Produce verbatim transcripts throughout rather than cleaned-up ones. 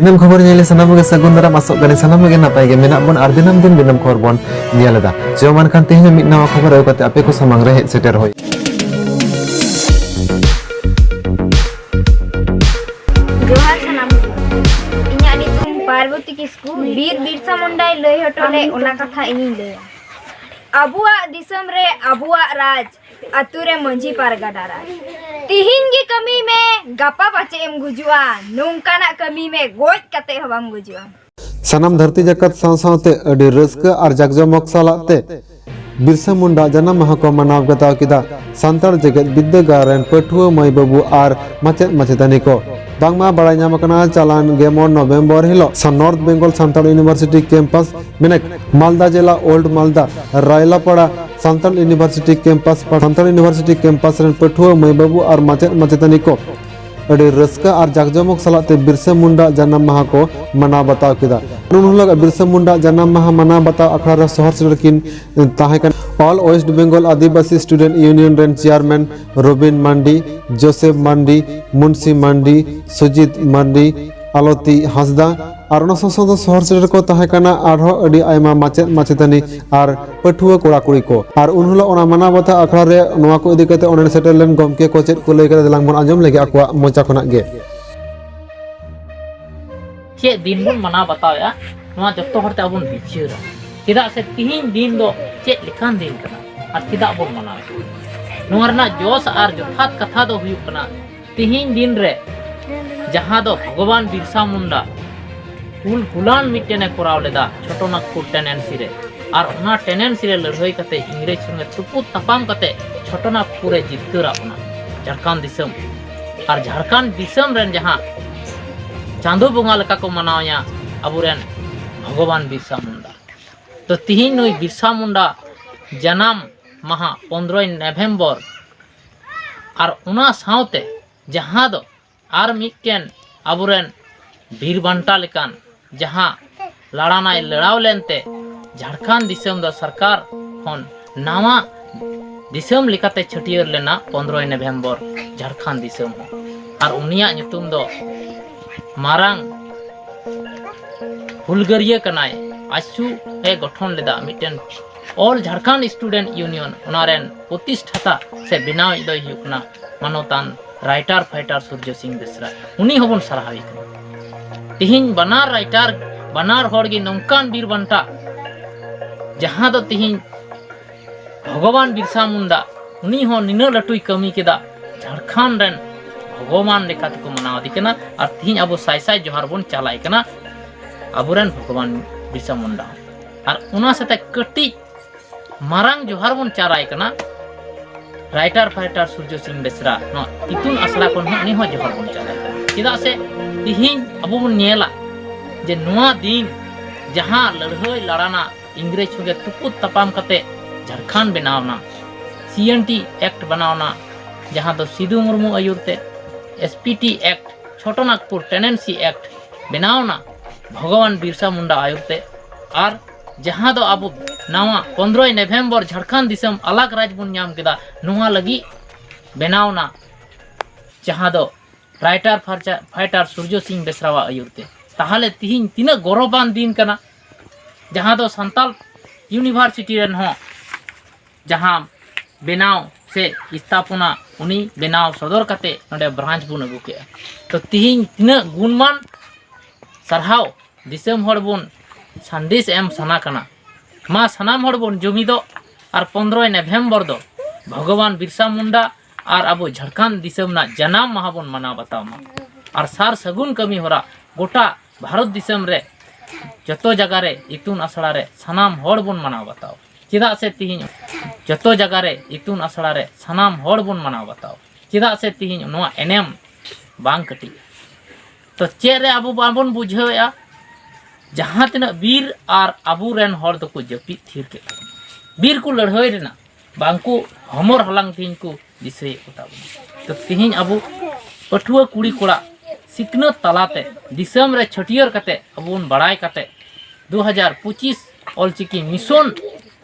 ᱫᱤᱱᱟᱹᱢ ᱠᱷᱚᱵᱚᱨ ᱧᱮᱞ ᱥᱟᱱᱟᱢ ᱠᱚᱜᱮ ᱥᱟᱹᱜᱩᱱ ᱫᱟᱨᱟᱢ, ᱟᱥᱚᱜ ᱠᱟᱹᱱᱟᱹᱧ ᱥᱟᱱᱟᱢ ᱠᱚᱜᱮ ᱱᱟᱯᱟᱭ ᱜᱮ ᱢᱮᱱᱟᱜ ᱵᱚᱱ ᱟᱨ ᱫᱤᱱᱟᱹᱢ ᱫᱤᱱ ᱫᱤᱱᱟᱹᱢ ᱠᱷᱚᱵᱚᱨ ᱵᱚᱱ ᱧᱮᱞ ᱮᱫᱟ᱾ ᱪᱚ ᱢᱟ ᱮᱱᱠᱷᱟᱱ ᱛᱮᱦᱮᱧ ᱦᱚᱸ ᱢᱤᱫ ᱱᱟᱣᱟ ᱠᱷᱚᱵᱚᱨ ᱟᱹᱜᱩ ᱠᱟᱛᱮ ᱟᱯᱮ ᱠᱚ ᱥᱟᱢᱟᱝ ᱨᱮ ᱦᱮᱡ ᱥᱮᱴᱮᱨ ᱦᱩᱭ᱾ ᱡᱚᱦᱟᱨ ᱥᱟᱱᱟᱢ ᱠᱚ᱾ ᱤᱧᱟᱹᱜ ᱧᱩᱛᱩᱢ ᱯᱟᱨᱵᱚᱛᱤ ᱠᱤᱥᱠᱩ᱾ ᱵᱤᱨ ᱵᱤᱨᱥᱟ ᱢᱩᱱᱰᱟᱭ ᱞᱟᱹᱭ ᱦᱚᱴᱚ ᱞᱮᱫ ᱚᱱᱟ ᱠᱟᱛᱷᱟ ᱤᱧᱤᱧ ᱞᱟᱹᱭᱟ᱾ ᱟᱵᱚᱣᱟᱜ ᱫᱤᱥᱚᱢ ᱨᱮ ᱟᱵᱚᱣᱟᱜ ᱨᱟᱡᱽ, ᱟᱛᱳ ᱨᱮ ᱢᱟᱹᱡᱷᱤ ᱯᱟᱨᱜᱟᱱᱟ ᱨᱟᱡᱽ᱾ ᱛᱤᱦᱤᱧ ᱜᱮ ᱠᱟᱹᱢᱤ ᱢᱮ, ᱜᱟᱯᱟ ᱯᱟᱪᱮᱫ ᱮᱢ ᱜᱩᱡᱩᱜᱼᱟ᱾ ᱱᱚᱝᱠᱟᱱᱟᱜ ᱠᱟᱹᱢᱤ ᱢᱮ, ᱜᱚᱡ ᱠᱟᱛᱮ ᱦᱚᱸ ᱵᱟᱢ ᱜᱩᱡᱩᱜᱼᱟ᱾ ᱥᱟᱱᱟᱢ ᱫᱷᱟᱹᱨᱛᱤ ᱡᱟᱠᱟᱛ ᱥᱟᱶ ᱥᱟᱶᱛᱮ ᱟᱹᱰᱤ ᱨᱟᱹᱥᱠᱟᱹ ᱟᱨ ᱡᱟᱠᱡᱚᱢᱚᱠ ᱥᱟᱞᱟᱜ ᱛᱮ ᱵᱤᱨᱥᱟ ᱢᱩᱱᱰᱟ ᱡᱟᱱᱟᱢ ᱢᱟᱦᱟ ᱠᱚ ᱢᱟᱱᱟᱣ ᱵᱟᱛᱟᱣ ᱠᱮᱫᱟ ᱥᱟᱱᱛᱟᱲ ᱡᱮᱜᱮᱛ ᱵᱤᱨᱫᱟᱹᱜᱟᱲ ᱨᱮᱱ ᱯᱟᱹᱴᱷᱩᱣᱟᱹ ᱢᱟᱹᱭ ᱵᱟᱹᱵᱩ ᱟᱨ ᱢᱟᱪᱮᱫ ᱢᱟᱪᱮᱛᱟᱹᱱᱤ ᱠᱚ᱾ ᱵᱟᱝᱢᱟ ᱵᱟᱲᱟᱭ ᱧᱟᱢ ᱟᱠᱟᱱᱟ, ᱪᱟᱞᱟᱣᱮᱱ ᱜᱮᱞ ᱢᱚᱬᱮ ᱱᱚᱵᱷᱮᱢᱵᱚᱨ ᱦᱤᱞᱳᱜ ᱥᱟ-, north Bengal Santal university campus, ᱢᱮᱱᱮᱠ ᱢᱟᱞᱫᱟ ᱡᱮᱞᱟ old Malda Raylapara Santal university campus, Santal university campus ᱨᱮᱱ ᱯᱟᱹᱴᱷᱩᱣᱟᱹ ᱢᱟᱹᱭ ᱵᱟᱹᱵᱩ ᱟᱨ ᱢᱟᱪᱮᱫ ᱢᱟᱪᱮᱛᱟᱹᱱᱤ ᱠᱚ ᱟᱹᱰᱤ ᱨᱟᱹᱥᱠᱟᱹ ᱟᱨ ᱡᱟᱠᱡᱚᱢᱚᱠ ᱥᱟᱞᱟᱜ ᱛᱮ ᱵᱤᱨᱥᱟ ᱢᱩᱱᱰᱟ ᱡᱟᱱᱟᱢ ᱢᱟᱦᱟ ᱠᱚ ᱢᱟᱱᱟᱣ ᱵᱟᱛᱟᱣ ᱠᱮᱫᱟ᱾ ᱩᱱ ᱦᱤᱞᱳᱜ ᱵᱤᱨᱥᱟ ᱢᱩᱱᱰᱟ ᱡᱟᱱᱟᱢ ᱢᱟᱦᱟ ᱢᱟᱱᱟᱣ ᱵᱟᱛᱟᱣ ᱟᱠᱷᱲᱟ ᱨᱮ ᱥᱚᱦᱚᱨ ᱥᱮᱴᱮᱨ ᱠᱤᱱ ᱛᱟᱦᱮᱸ ᱠᱟᱱᱟ All West Bengal ᱟᱹᱫᱤᱵᱟᱹᱥᱤ Student Union ᱨᱮᱱ ᱪᱮᱭᱟᱨᱢᱮᱱ ᱨᱚᱵᱤᱱ ᱢᱟᱱᱰᱤ, ᱡᱳᱥᱮᱯ ᱢᱟᱱᱰᱤ, ᱢᱩᱱᱥᱤ ᱢᱟᱱᱰᱤ, ᱥᱩᱡᱤᱛ ᱢᱟᱱᱰᱤ, ᱟᱞᱚᱛᱤ ᱦᱟᱸᱥᱫᱟ ᱟᱨ ᱚᱱᱟ ᱥᱟᱶ ᱥᱟᱶᱛᱮ ᱥᱚᱦᱚᱨ ᱥᱮᱴᱮᱨ ᱠᱚ ᱛᱟᱦᱮᱸ ᱠᱟᱱᱟ ᱟᱨᱦᱚᱸ ᱟᱹᱰᱤ ᱟᱭᱢᱟ ᱢᱟᱪᱮᱫ ᱢᱟᱪᱮᱛᱟᱹᱱᱤ ᱟᱨ ᱯᱟᱹᱴᱷᱩᱣᱟᱹ ᱠᱚᱲᱟ ᱠᱩᱲᱤ ᱠᱚ᱾ ᱟᱨ ᱩᱱ ᱦᱤᱞᱳᱜ ᱚᱱᱟ ᱢᱟᱱᱟᱣ ᱵᱟᱛᱟᱣ ᱟᱠᱷᱲᱟ ᱨᱮ ᱱᱚᱣᱟ ᱠᱚ ᱤᱫᱤ ᱠᱟᱛᱮ ᱚᱸᱰᱮ ᱥᱮᱴᱮᱨ ᱞᱮᱱ ᱜᱚᱢᱠᱮ ᱠᱚ ᱪᱮᱫ ᱠᱚ ᱞᱟᱹᱭ ᱠᱟᱫᱟ, ᱫᱮᱞᱟᱝ ᱵᱚᱱ ᱟᱸᱡᱚᱢ ᱞᱮᱜᱮ ᱟᱠᱚᱣᱟᱜ ᱢᱚᱪᱟ ᱠᱷᱚᱱᱟᱜ ᱜᱮ᱾ ᱪᱮᱫ ᱫᱤᱱ ᱵᱚᱱ ᱢᱟᱱᱟᱣ ᱵᱟᱛᱟᱣᱮᱫᱼᱟ, ᱱᱚᱣᱟ ᱡᱚᱛᱚ ᱦᱚᱲᱛᱮ ᱟᱵᱚ ᱵᱚᱱ ᱵᱤᱪᱟᱹᱨᱟ᱾ ᱪᱮᱫᱟᱜ ᱥᱮ ᱛᱤᱦᱤᱧ ᱫᱤᱱ ᱫᱚ ᱪᱮᱫ ᱞᱮᱠᱟᱱ ᱫᱤᱱ ᱠᱟᱱᱟ ᱟᱨ ᱪᱮᱫᱟᱜ ᱵᱚᱱ ᱢᱟᱱᱟᱣᱮᱫᱼᱟ, ᱱᱚᱣᱟ ᱨᱮᱱᱟᱜ ᱡᱚᱥ ᱟᱨ ᱡᱚᱛᱷᱟᱛ ᱠᱟᱛᱷᱟ ᱫᱚ ᱦᱩᱭᱩᱜ ᱠᱟᱱᱟ, ᱛᱤᱦᱤᱧ ᱫᱤᱱ ᱨᱮ ᱡᱟᱦᱟᱸ ᱫᱚ ᱵᱷᱚᱜᱚᱵᱟᱱ ᱵᱤᱨᱥᱟ ᱢᱩᱱᱰᱟ ᱦᱩᱞ ᱦᱩᱞᱟᱱ ᱢᱤᱫᱴᱮᱱ ᱮ ᱠᱚᱨᱟᱣ ᱞᱮᱫᱟ ᱪᱷᱳᱴᱚᱱᱟᱜᱽᱯᱩᱨ ᱴᱮᱱᱮᱱᱥᱤ ᱨᱮ, ᱟᱨ ᱚᱱᱟ ᱴᱮᱱᱮᱱᱥᱤ ᱨᱮ ᱞᱟᱹᱲᱦᱟᱹᱭ ᱠᱟᱛᱮ ᱤᱝᱨᱮᱡᱽ ᱥᱚᱸᱜᱮ ᱛᱩᱯᱩᱫ ᱛᱟᱯᱟᱢ ᱠᱟᱛᱮ ᱪᱷᱳᱴᱚᱱᱟᱜᱽᱯᱩᱨ ᱮ ᱡᱤᱛᱠᱟᱹᱨᱟᱜ ᱵᱚᱱᱟ ᱡᱷᱟᱲᱠᱷᱚᱸᱰ ᱫᱤᱥᱚᱢ᱾ ᱟᱨ ᱡᱷᱟᱲᱠᱷᱚᱸᱰ ᱫᱤᱥᱚᱢ ᱨᱮᱱ ᱡᱟᱦᱟᱸ ᱪᱟᱸᱫᱳ ᱵᱚᱸᱜᱟ ᱞᱮᱠᱟ ᱠᱚ ᱢᱟᱱᱟᱣᱮᱭᱟ ᱟᱵᱚᱨᱮᱱ ᱵᱷᱚᱜᱚᱵᱟᱱ ᱵᱤᱨᱥᱟ ᱢᱩᱱᱰᱟ᱾ ᱛᱚ ᱛᱤᱦᱤᱧ ᱱᱩᱭ ᱵᱤᱨᱥᱟ ᱢᱩᱱᱰᱟ ᱡᱟᱱᱟᱢ ᱢᱟᱦᱟ ᱯᱚᱱᱨᱚᱭ ᱱᱚᱵᱷᱮᱢᱵᱚᱨ, ᱟᱨ ᱚᱱᱟ ᱥᱟᱶᱛᱮ ᱡᱟᱦᱟᱸ ᱫᱚ ᱟᱨ ᱢᱤᱫᱴᱮᱱ ᱟᱵᱚᱨᱮᱱ ᱵᱤᱨ ᱵᱟᱱᱴᱟ ᱞᱮᱠᱟᱱ ᱡᱟᱦᱟᱸ ᱞᱟᱲᱟᱱᱟᱭ ᱞᱟᱲᱟᱣ ᱞᱮᱱᱛᱮ ᱡᱷᱟᱲᱠᱷᱚᱸᱰ ᱫᱤᱥᱚᱢ ᱫᱚ ᱥᱚᱨᱠᱟᱨ ᱠᱷᱚᱱ ᱱᱟᱣᱟ ᱫᱤᱥᱚᱢ ᱞᱮᱠᱟᱛᱮ ᱪᱷᱟᱹᱴᱭᱟᱹᱨ ᱞᱮᱱᱟ ᱯᱚᱱᱨᱚᱭ ᱱᱚᱵᱷᱮᱢᱵᱚᱨ ᱡᱷᱟᱲᱠᱷᱚᱸᱰ ᱫᱤᱥᱚᱢ ᱦᱚᱸ᱾ ᱟᱨ ᱩᱱᱤᱭᱟᱜ ᱧᱩᱛᱩᱢ ᱫᱚ ᱢᱟᱨᱟᱝ ᱦᱩᱞᱜᱟᱹᱨᱤᱭᱟᱹ ᱠᱟᱱᱟᱭ, ᱟᱡᱥᱩ ᱮ ᱜᱚᱴᱷᱚᱱ ᱞᱮᱫᱟ ᱢᱤᱫᱴᱮᱱ All Jharkhand Student Union, ᱚᱱᱟ ᱨᱮᱱ ᱯᱨᱚᱛᱤᱥᱴᱷᱟᱛᱟ ᱥᱮ ᱵᱮᱱᱟᱣᱤᱡ ᱫᱚᱭ ᱦᱩᱭᱩᱜ ᱠᱟᱱᱟ ᱢᱟᱱᱚᱛᱟᱱ writer fighter ᱥᱩᱨᱡᱚ ᱥᱤᱝ ᱵᱮᱥᱨᱟ᱾ ᱩᱱᱤ ᱦᱚᱸᱵᱚᱱ ᱥᱟᱨᱦᱟᱣᱮ ᱠᱟᱱᱟ᱾ ᱛᱤᱦᱤᱧ ᱵᱟᱱᱟᱨ writer, ᱵᱟᱱᱟᱨ ᱦᱚᱲ ᱜᱮ ᱱᱚᱝᱠᱟᱱ ᱵᱤᱨ ᱵᱟᱱᱴᱟ, ᱡᱟᱦᱟᱸ ᱫᱚ ᱛᱤᱦᱤᱧ ᱵᱷᱚᱜᱚᱵᱟᱱ ᱵᱤᱨᱥᱟ ᱢᱩᱱᱰᱟ, ᱩᱱᱤ ᱦᱚᱸ ᱱᱤᱱᱟᱹᱜ ᱞᱟᱹᱴᱩᱭ ᱠᱟᱹᱢᱤ ᱠᱮᱫᱟ, ᱡᱷᱟᱲᱠᱷᱚᱸᱰ ᱨᱮᱱ ᱵᱷᱚᱜᱚᱵᱟᱱ ᱞᱮᱠᱟ ᱛᱮᱠᱚ ᱢᱟᱱᱟᱣ ᱮᱫᱮ ᱠᱟᱱᱟ᱾ ᱟᱨ ᱛᱤᱦᱤᱧ ᱟᱵᱚ ᱥᱟᱭ ᱥᱟᱭ ᱡᱚᱦᱟᱨ ᱵᱚᱱ ᱪᱟᱞᱟᱭ ᱠᱟᱱᱟ ᱟᱵᱚᱨᱮᱱ ᱵᱷᱚᱜᱚᱵᱟᱱ ᱵᱤᱨᱥᱟ ᱢᱩᱱᱰᱟ᱾ ᱟᱨ ᱚᱱᱟ ᱥᱟᱛᱮ ᱠᱟᱹᱴᱤᱡ ᱢᱟᱨᱟᱝ ᱡᱚᱦᱟᱨ ᱵᱚᱱ ᱪᱟᱞᱟᱭ ᱠᱟᱱᱟ writer fighter ᱥᱩᱨᱡᱚ ᱥᱤᱝ ᱵᱮᱥᱨᱟ ᱱᱚᱣᱟ ᱤᱛᱩᱱ ᱟᱥᱲᱟ ᱠᱷᱚᱱ ᱦᱚᱸ, ᱩᱱᱤ ᱦᱚᱸ ᱡᱚᱦᱟᱨ ᱵᱚᱱ ᱪᱟᱞᱟᱭ ᱠᱟᱱᱟ᱾ ᱪᱮᱫᱟᱜ ᱥᱮ ᱛᱤᱦᱤᱧ ᱟᱵᱚ ᱵᱚᱱ ᱧᱮᱞᱟ ᱡᱮ ᱱᱚᱣᱟ ᱫᱤᱱ ᱡᱟᱦᱟᱸ ᱞᱟᱹᱲᱦᱟᱹᱭ ᱞᱟᱲᱟᱱᱟ ᱤᱝᱨᱮᱡᱽ ᱥᱚᱸᱜᱮ ᱛᱩᱯᱩᱫ ᱛᱟᱯᱟᱢ ᱠᱟᱛᱮ ᱡᱷᱟᱲᱠᱷᱚᱸᱰ ᱵᱮᱱᱟᱣ ᱮᱱᱟ, ᱥᱤ ᱮᱱ ᱴᱤ Act ᱵᱮᱱᱟᱣ ᱮᱱᱟ, ᱡᱟᱦᱟᱸ ᱫᱚ ᱥᱤᱫᱩ ᱢᱩᱨᱢᱩ ᱟᱹᱭᱩᱨ ᱛᱮ S P T Act, Chhotanagpur Tenancy Act ᱵᱮᱱᱟᱣ ᱮᱱᱟ ᱵᱷᱚᱜᱚᱵᱟᱱ ᱵᱤᱨᱥᱟ ᱢᱩᱱᱰᱟ ᱟᱹᱭᱩᱨ ᱛᱮ᱾ ᱟᱨ ᱡᱟᱦᱟᱸ ᱫᱚ ᱟᱵᱚ ᱱᱟᱣᱟ ᱯᱚᱱᱨᱚᱭ ᱱᱚᱵᱷᱮᱢᱵᱚᱨ ᱡᱷᱟᱲᱠᱷᱚᱸᱰ ᱫᱤᱥᱚᱢ ᱟᱞᱟᱜᱽ ᱨᱟᱡᱽ ᱵᱚᱱ ᱧᱟᱢ ᱠᱮᱫᱟ, ᱱᱚᱣᱟ ᱞᱟᱹᱜᱤᱫ ᱵᱮᱱᱟᱣ ᱮᱱᱟ ᱡᱟᱦᱟᱸ ᱫᱚ writer fighter ᱥᱩᱨᱡᱚ ᱥᱤᱝ ᱵᱮᱥᱨᱟᱣᱟᱜ ᱟᱹᱭᱩᱨ ᱛᱮ᱾ ᱛᱟᱦᱚᱞᱮ ᱛᱤᱦᱤᱧ ᱛᱤᱱᱟᱹᱜ ᱜᱚᱨᱚᱵᱟᱱ ᱫᱤᱱ ᱠᱟᱱᱟ, ᱡᱟᱦᱟᱸ ᱫᱚ ᱥᱟᱱᱛᱟᱞ University ᱨᱮᱱ ᱦᱚᱸ ᱡᱟᱦᱟᱸ ᱵᱮᱱᱟᱣ ᱥᱮ ᱥᱛᱷᱟᱯᱚᱱᱟ, ᱩᱱᱤ ᱵᱮᱱᱟᱣ ᱥᱚᱫᱚᱨ ᱠᱟᱛᱮ ᱱᱚᱰᱮ branch ᱵᱚᱱ ᱟᱹᱜᱩ ᱠᱮᱜᱼᱟ᱾ ᱛᱚ ᱛᱤᱦᱤᱧ ᱛᱤᱱᱟᱹᱜ ᱜᱩᱱᱢᱟᱱ ᱥᱟᱨᱦᱟᱣ ᱫᱤᱥᱚᱢ ᱦᱚᱲ ᱵᱚᱱ ᱥᱟᱸᱫᱮᱥ ᱮᱢ ᱥᱟᱱᱟ ᱠᱟᱱᱟ᱾ ᱢᱟ ᱥᱟᱱᱟᱢ ᱦᱚᱲ ᱵᱚᱱ ᱡᱩᱢᱤᱫᱚᱜ ᱟᱨ ᱯᱚᱱᱨᱚᱭ ᱱᱚᱵᱷᱮᱢᱵᱚᱨ ᱫᱚ ᱵᱷᱚᱜᱚᱵᱟᱱ ᱵᱤᱨᱥᱟ ᱢᱩᱱᱰᱟ ᱟᱨ ᱟᱵᱚ ᱡᱷᱟᱲᱠᱷᱚᱸᱰ ᱫᱤᱥᱚᱢ ᱨᱮᱱᱟᱜ ᱡᱟᱱᱟᱢ ᱢᱟᱦᱟ ᱵᱚᱱ ᱢᱟᱱᱟᱣ ᱵᱟᱛᱟᱣ ᱢᱟ᱾ ᱟᱨ ᱥᱟᱨ ᱥᱟᱹᱜᱩᱱ ᱠᱟᱹᱢᱤ ᱦᱚᱨᱟ ᱜᱚᱴᱟ ᱵᱷᱟᱨᱚᱛ ᱫᱤᱥᱚᱢ ᱨᱮ ᱡᱚᱛᱚ ᱡᱟᱭᱜᱟ ᱨᱮ ᱤᱛᱩᱱ ᱟᱥᱲᱟ ᱨᱮ ᱥᱟᱱᱟᱢ ᱦᱚᱲ ᱵᱚᱱ ᱢᱟᱱᱟᱣ ᱵᱟᱛᱟᱣ᱾ ᱪᱮᱫᱟᱜ ᱥᱮ ᱛᱤᱦᱤᱧ, ᱡᱚᱛᱚ ᱡᱟᱭᱜᱟ ᱨᱮ ᱤᱛᱩᱱ ᱟᱥᱲᱟ ᱨᱮ ᱥᱟᱱᱟᱢ ᱦᱚᱲ ᱵᱚᱱ ᱢᱟᱱᱟᱣ ᱵᱟᱛᱟᱣ᱾ ᱪᱮᱫᱟᱜ ᱥᱮ ᱛᱤᱦᱤᱧ ᱱᱚᱣᱟ ᱮᱱᱮᱢ ᱵᱟᱝ ᱠᱟᱹᱴᱤᱡ᱾ ᱛᱚ ᱪᱮᱫ ᱨᱮ ᱟᱵᱚ ᱵᱟᱵᱚᱱ ᱵᱩᱡᱷᱟᱹᱣᱮᱫᱼᱟ? ᱡᱟᱦᱟᱸ ᱛᱤᱱᱟᱹᱜ ᱵᱤᱨ ᱟᱨ ᱟᱵᱚᱨᱮᱱ ᱦᱚᱲ ᱫᱚᱠᱚ ᱡᱟᱹᱯᱤᱫ ᱛᱷᱤᱨ ᱠᱮᱫ ᱛᱟᱵᱚᱱᱟ, ᱵᱤᱨ ᱠᱚ ᱞᱟᱹᱲᱦᱟᱹᱭ ᱨᱮᱱᱟᱜ ᱵᱟᱝᱠᱚ ᱦᱚᱢᱚᱨ ᱦᱟᱞᱟᱝ ᱛᱤᱦᱤᱧ ᱠᱚ ᱫᱤᱥᱟᱹᱭᱮᱫ ᱠᱚ ᱛᱟᱵᱚᱱᱟ᱾ ᱛᱚ ᱛᱤᱦᱤᱧ ᱟᱵᱚ ᱯᱟᱹᱴᱷᱩᱣᱟᱹ ᱠᱩᱲᱤ ᱠᱚᱲᱟ ᱥᱤᱠᱷᱱᱟᱹᱛ ᱛᱟᱞᱟᱛᱮ ᱫᱤᱥᱚᱢ ᱨᱮ ᱪᱷᱟᱹᱴᱭᱟᱹᱨ ᱠᱟᱛᱮ ᱟᱵᱚ ᱵᱚᱱ ᱵᱟᱲᱟᱭ ᱠᱟᱛᱮ ᱫᱩ ᱦᱟᱡᱟᱨ ᱯᱚᱸᱪᱤᱥ ᱚᱞᱪᱤᱠᱤ mission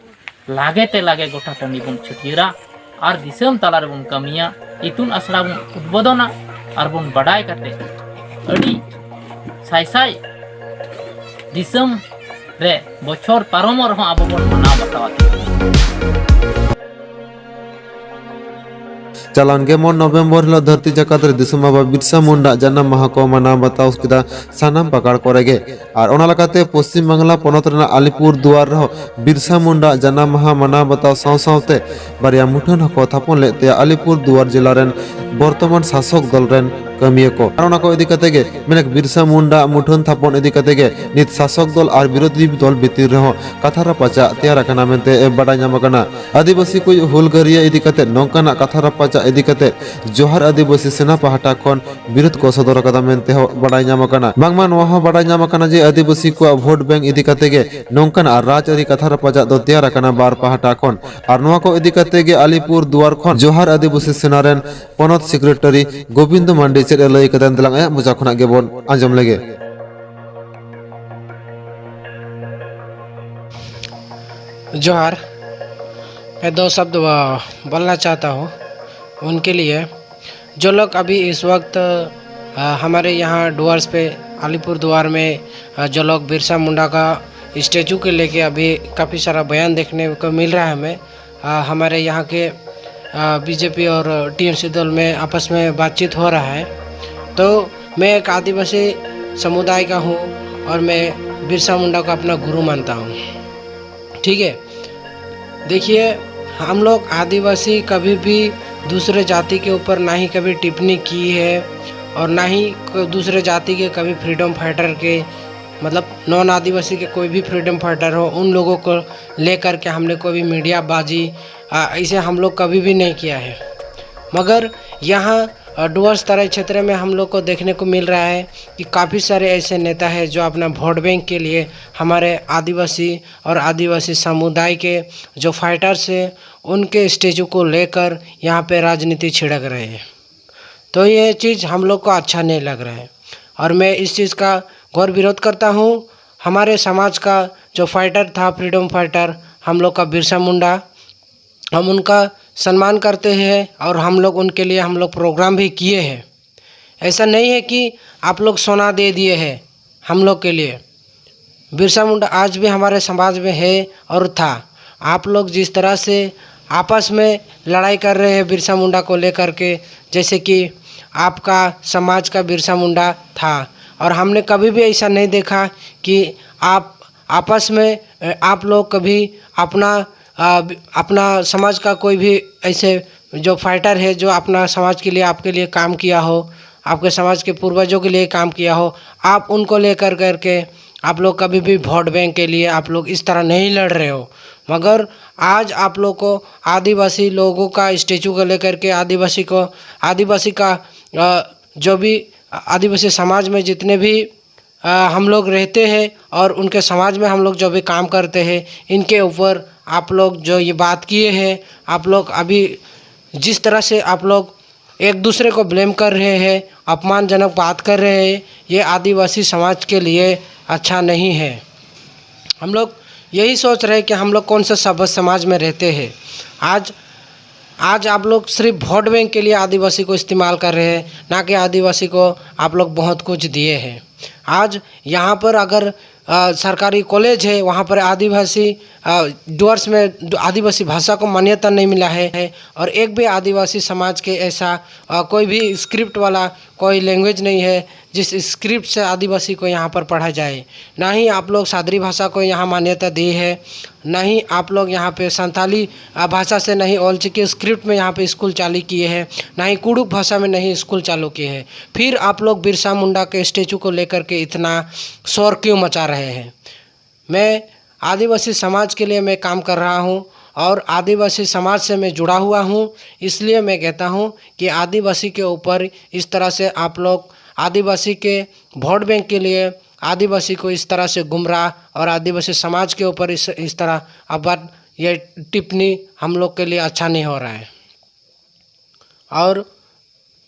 ᱞᱟᱜᱮ ᱛᱮ ᱞᱟᱜᱮ ᱜᱚᱴᱟ ᱴᱟᱺᱰᱤ ᱵᱚᱱ ᱪᱷᱟᱹᱴᱭᱟᱹᱨᱟ ᱟᱨ ᱫᱤᱥᱚᱢ ᱛᱟᱞᱟ ᱨᱮᱵᱚᱱ ᱠᱟᱹᱢᱤᱭᱟ, ᱤᱛᱩᱱ ᱟᱥᱲᱟ ᱵᱚᱱ ᱩᱫᱵᱳᱫᱚᱱᱟ ᱟᱨ ᱵᱚᱱ ᱵᱟᱰᱟᱭ ᱠᱟᱛᱮ ᱟᱹᱰᱤ ᱥᱟᱭ ᱥᱟᱭ ᱫᱤᱥᱚᱢ ᱨᱮ ᱵᱚᱪᱷᱚᱨ ᱯᱟᱨᱚᱢᱚᱜ ᱨᱮᱦᱚᱸ ᱟᱵᱚ ᱵᱚᱱ ᱢᱟᱱᱟᱣ ᱵᱟᱛᱟᱣᱟ᱾ ᱪᱟᱞᱟᱣᱮᱱ ᱜᱮ ᱢᱚᱬᱮ ᱱᱚᱵᱷᱮᱢᱵᱚᱨ ᱦᱤᱞᱳᱜ ᱫᱷᱟᱹᱨᱛᱤ ᱡᱟᱠᱟᱛ ᱨᱮ ᱫᱤᱥᱚᱢ ᱵᱟᱵᱟ ᱵᱤᱨᱥᱟ ᱢᱩᱱᱰᱟ ᱡᱟᱱᱟᱢ ᱢᱟᱦᱟ ᱠᱚ ᱢᱟᱱᱟᱣ ᱵᱟᱛᱟᱣ ᱠᱮᱫᱟ ᱥᱟᱱᱟᱢ ᱯᱟᱠᱟᱲ ᱠᱚᱨᱮ ᱜᱮ᱾ ᱟᱨ ᱚᱱᱟ ᱞᱮᱠᱟᱛᱮ ᱯᱚᱥᱪᱤᱢ ᱵᱟᱝᱞᱟ ᱯᱚᱱᱚᱛ ᱨᱮᱱᱟᱜ ᱟᱞᱤᱯᱩᱨ ᱫᱩᱣᱟᱨ ᱨᱮᱦᱚᱸ ᱵᱤᱨᱥᱟ ᱢᱩᱱᱰᱟ ᱡᱟᱱᱟᱢ ᱢᱟᱦᱟ ᱢᱟᱱᱟᱣ ᱵᱟᱛᱟᱣ ᱥᱟᱶ ᱥᱟᱶᱛᱮ ᱵᱟᱨᱭᱟ ᱢᱩᱴᱷᱟᱹᱱ ᱦᱚᱸᱠᱚ ᱛᱷᱟᱯᱚᱱ ᱞᱮᱫ ᱛᱮ ᱟᱞᱤᱯᱩᱨ ᱫᱩᱣᱟᱨ ᱡᱮᱞᱟ ᱨᱮᱱ ᱵᱚᱨᱛᱚᱢᱟᱱ ᱥᱟᱥᱚᱠ ᱫᱚᱞ ᱨᱮᱱ ᱠᱟᱹᱢᱤᱭᱟᱹ ᱠᱚ᱾ ᱟᱨ ᱚᱱᱟ ᱠᱚ ᱤᱫᱤ ᱠᱟᱛᱮ ᱜᱮ ᱢᱮᱱᱮᱠ ᱵᱤᱨᱥᱟ ᱢᱩᱱᱰᱟ ᱢᱩᱴᱷᱟᱹᱱ ᱛᱷᱟᱯᱚᱱ ᱤᱫᱤ ᱠᱟᱛᱮ ᱜᱮ ᱱᱤᱛ ᱥᱟᱥᱚᱠ ᱫᱚᱞ ᱟᱨ ᱵᱤᱨᱳᱫᱷᱤ ᱫᱚᱞ ᱵᱷᱤᱛᱤᱨ ᱨᱮᱦᱚᱸ ᱠᱟᱛᱷᱟ ᱨᱟᱯᱟᱪᱟᱜ ᱛᱮᱭᱟᱨ ᱟᱠᱟᱱᱟ ᱢᱮᱱᱛᱮ ᱵᱟᱰᱟᱭ ᱧᱟᱢ ᱟᱠᱟᱱᱟ᱾ ᱟᱹᱫᱤᱵᱟᱹᱥᱤ ᱠᱚ ᱦᱩᱞᱜᱟᱹᱨᱤᱭᱟᱹ ᱤᱫᱤ ᱠᱟᱛᱮ ᱱᱚᱝᱠᱟᱱᱟᱜ ᱠᱟᱛᱷᱟ ᱨᱟᱯᱟᱪᱟᱜ ᱤᱫᱤ ᱠᱟᱛᱮ ᱡᱚᱦᱟᱨ ᱟᱹᱫᱤᱵᱟᱹᱥᱤ ᱥᱮᱱᱟ ᱯᱟᱦᱴᱟ ᱠᱷᱚᱱ ᱵᱤᱨᱳᱫ ᱠᱚ ᱥᱚᱫᱚᱨ ᱟᱠᱟᱫᱟ ᱢᱮᱱᱛᱮ ᱦᱚᱸ ᱵᱟᱰᱟᱭ ᱧᱟᱢ ᱟᱠᱟᱱᱟ᱾ ᱵᱟᱝᱢᱟ ᱱᱚᱣᱟ ᱦᱚᱸ ᱵᱟᱰᱟᱭ ᱧᱟᱢ ᱟᱠᱟᱱᱟ ᱡᱮ ᱟᱹᱫᱤᱵᱟᱹᱥᱤ ᱠᱚᱣᱟᱜ ᱵᱷᱳᱴ ᱵᱮᱝᱠ ᱤᱫᱤ ᱠᱟᱛᱮ ᱜᱮ ᱱᱚᱝᱠᱟᱱᱟᱜ ᱨᱟᱡᱽᱟᱹᱨᱤ ᱠᱟᱛᱷᱟ ᱨᱟᱯᱟᱪᱟᱜ ᱫᱚ ᱛᱮᱭᱟᱨ ᱟᱠᱟᱱᱟ ᱵᱟᱨ ᱯᱟᱦᱴᱟ ᱠᱷᱚᱱ᱾ ᱟᱨ ᱱᱚᱣᱟ ᱠᱚ ᱤᱫᱤ ᱠᱟᱛᱮ ᱜᱮ ᱟᱞᱤᱯᱩᱨ ᱫᱩᱣᱟᱨ ᱠᱷᱚᱱ ᱡᱚᱦᱟᱨ ᱟᱹᱫᱤᱵᱟᱹᱥᱤ ᱥᱮᱱᱟ ᱨᱮᱱ ᱯᱚᱱᱚᱛ ᱥᱮᱠᱨᱮᱴᱟᱨᱤ ᱜᱳᱵᱤᱱᱫᱚ ᱢᱟᱱᱰᱤ ᱪᱮᱫ ᱮ ᱞᱟᱹᱭ ᱠᱟᱫᱟ, ᱫᱮᱞᱟᱝ ᱟᱭᱟᱜ ᱢᱚᱪᱟ ᱠᱷᱚᱱᱟᱜ ᱜᱮᱵᱚᱱ ᱟᱸᱡᱚᱢ ᱞᱮᱜᱮ᱾ जोहार। मैं दो शब्द, अ, बोलना चाहता हूँ उनके लिए, जो लोग अभी इस वक्त, अ, हमारे यहाँ डुअर्स पे, अलीपुर दुआर में, अ, जो लोग बिरसा मुंडा का स्टैचू के लेके अभी काफ़ी सारा बयान देखने को मिल रहा है हमें। अ, हमारे यहाँ के, अ, बीजेपी और टीएमसी दल में आपस में बातचीत हो रहा है। तो मैं एक आदिवासी समुदाय का हूँ और मैं बिरसा मुंडा को अपना गुरु मानता हूँ। ठीक है, देखिए, हम लोग आदिवासी कभी भी दूसरे जाति के ऊपर ना ही कभी टिप्पणी की है और ना ही क-, दूसरे जाति के कभी फ्रीडम फाइटर के, मतलब नॉन आदिवासी के कोई भी फ्रीडम फाइटर हो, उन लोगों को लेकर के हमने कोई भी मीडियाबाजी, आ, इसे हम लोग कभी भी नहीं किया है। मगर यहाँ, आ, डुअर्स तराई क्षेत्र में हम लोग को देखने को मिल रहा है कि काफ़ी सारे ऐसे नेता हैं जो अपना वोट बैंक के लिए हमारे आदिवासी और आदिवासी समुदाय के जो फाइटर्स हैं, उनके स्टैचू को लेकर यहाँ पे राजनीति छिड़क रहे हैं। तो ये चीज़ हम लोग को अच्छा नहीं लग रहा है और मैं इस चीज़ का घोर विरोध करता हूँ। हमारे समाज का जो फाइटर था, फ्रीडम फाइटर, हम लोग का बिरसा मुंडा, हम उनका सम्मान करते हैं और हम लोग उनके लिए हम लोग प्रोग्राम भी किए हैं। ऐसा नहीं है कि आप लोग सोना दे दिए हैं हम लोग के लिए। बिरसा मुंडा आज भी हमारे समाज में है और था। आप लोग जिस तरह से आपस में लड़ाई कर रहे हैं बिरसा मुंडा को लेकर के, जैसे कि आपका समाज का बिरसा मुंडा था, और हमने कभी भी ऐसा नहीं देखा कि आप आपस में, अ, आप लोग कभी अपना, अ, अपना समाज का कोई भी ऐसे जो फाइटर है, जो अपना समाज के लिए, आपके लिए काम किया हो, आपके समाज के पूर्वजों के लिए काम किया हो, आप उनको लेकर करके आप लोग कभी भी वोट बैंक के लिए आप लोग इस तरह नहीं लड़ रहे हो। मगर आज आप लोग को आदिवासी लोगों का स्टैचू को लेकर के आदिवासी को, आदिवासी का, अ, जो भी आदिवासी समाज में जितने भी, अ, हम लोग रहते हैं और उनके समाज में हम लोग जो भी काम करते हैं, इनके ऊपर आप लोग जो ये बात किए हैं, आप लोग अभी जिस तरह से आप लोग एक दूसरे को ब्लेम कर रहे हैं, अपमानजनक बात कर रहे हैं, ये आदिवासी समाज के लिए अच्छा नहीं है। हम लोग यही सोच रहे हैं कि हम लोग कौन से सभ्य समाज में रहते हैं। आज आज आप लोग सिर्फ वोट बैंक के लिए आदिवासी को इस्तेमाल कर रहे हैं, ना कि आदिवासी को आप लोग बहुत कुछ दिए हैं। आज यहाँ पर अगर, अ, सरकारी कॉलेज है, वहाँ पर आदिवासी, अ, डुअर्स में आदिवासी भाषा को मान्यता नहीं मिला है, और एक भी आदिवासी समाज के ऐसा, अ, कोई भी स्क्रिप्ट वाला कोई लैंग्वेज नहीं है जिस स्क्रिप्ट से आदिवासी को यहाँ पर पढ़ा जाए। ना ही आप लोग सादरी भाषा को यहाँ मान्यता दी है, ना ही आप लोग यहाँ पे संथाली, अ, भाषा से, ना ही ऑलचिकी स्क्रिप्ट में यहाँ पे स्कूल चालू किए हैं, ना ही कुड़ुक भाषा में नहीं स्कूल चालू किए हैं। फिर आप लोग बिरसा मुंडा के स्टैचू को लेकर के इतना शोर क्यों मचा रहे हैं? मैं आदिवासी समाज के लिए मैं काम कर रहा हूँ और आदिवासी समाज से मैं जुड़ा हुआ हूँ, इसलिए मैं कहता हूँ कि आदिवासी के ऊपर इस तरह से आप लोग आदिवासी के वोट बैंक के लिए आदिवासी को इस तरह से गुमराह और आदिवासी समाज के ऊपर इस, इस तरह अबाध ये टिप्पणी हम लोग के लिए अच्छा नहीं हो रहा है। और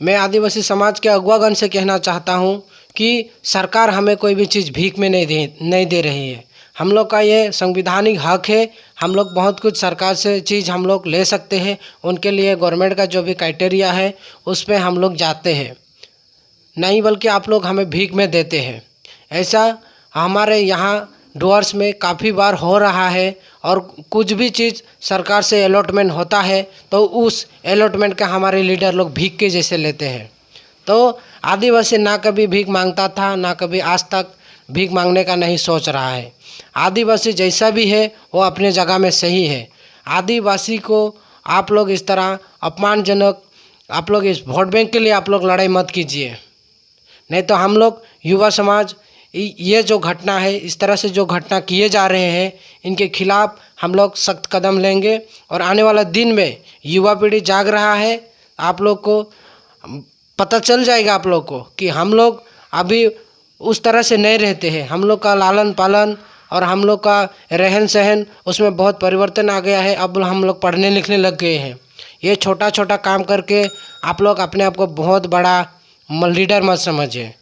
मैं आदिवासी समाज के अगुवागण से कहना चाहता हूँ कि सरकार हमें कोई भी चीज़ भीख में नहीं दे, नहीं दे रही है। हम लोग का ये संवैधानिक हक है, हम लोग बहुत कुछ सरकार से चीज़ हम लोग ले सकते हैं। उनके लिए गवर्नमेंट का जो भी क्राइटेरिया है, उस पे हम लोग जाते हैं, नहीं बल्कि आप लोग हमें भीख में देते हैं। ऐसा हमारे यहाँ डुअर्स में काफ़ी बार हो रहा है। और कुछ भी चीज़ सरकार से अलॉटमेंट होता है तो उस अलॉटमेंट का हमारे लीडर लोग भीख के जैसे लेते हैं। तो आदिवासी ना कभी भीख मांगता था, ना कभी आज तक भीख मांगने का नहीं सोच रहा है। आदिवासी जैसा भी है वो अपने जगह में सही है। आदिवासी को आप लोग इस तरह अपमानजनक, आप लोग इस वोट बैंक के लिए आप लोग लड़ाई मत कीजिए। नहीं तो हम लोग युवा समाज ये जो घटना है, इस तरह से जो घटना किए जा रहे हैं, इनके खिलाफ हम लोग सख्त कदम लेंगे। और आने वाला दिन में युवा पीढ़ी जाग रहा है, आप लोग को पता चल जाएगा आप लोग को कि हम लोग अभी उस तरह से नहीं रहते हैं। हम लोग का लालन पालन और हम लोग का रहन सहन, उसमें बहुत परिवर्तन आ गया है। अब हम लोग पढ़ने लिखने लग गए हैं। ये छोटा छोटा काम करके आप लोग अपने आप को बहुत बड़ा लीडर मत समझिए।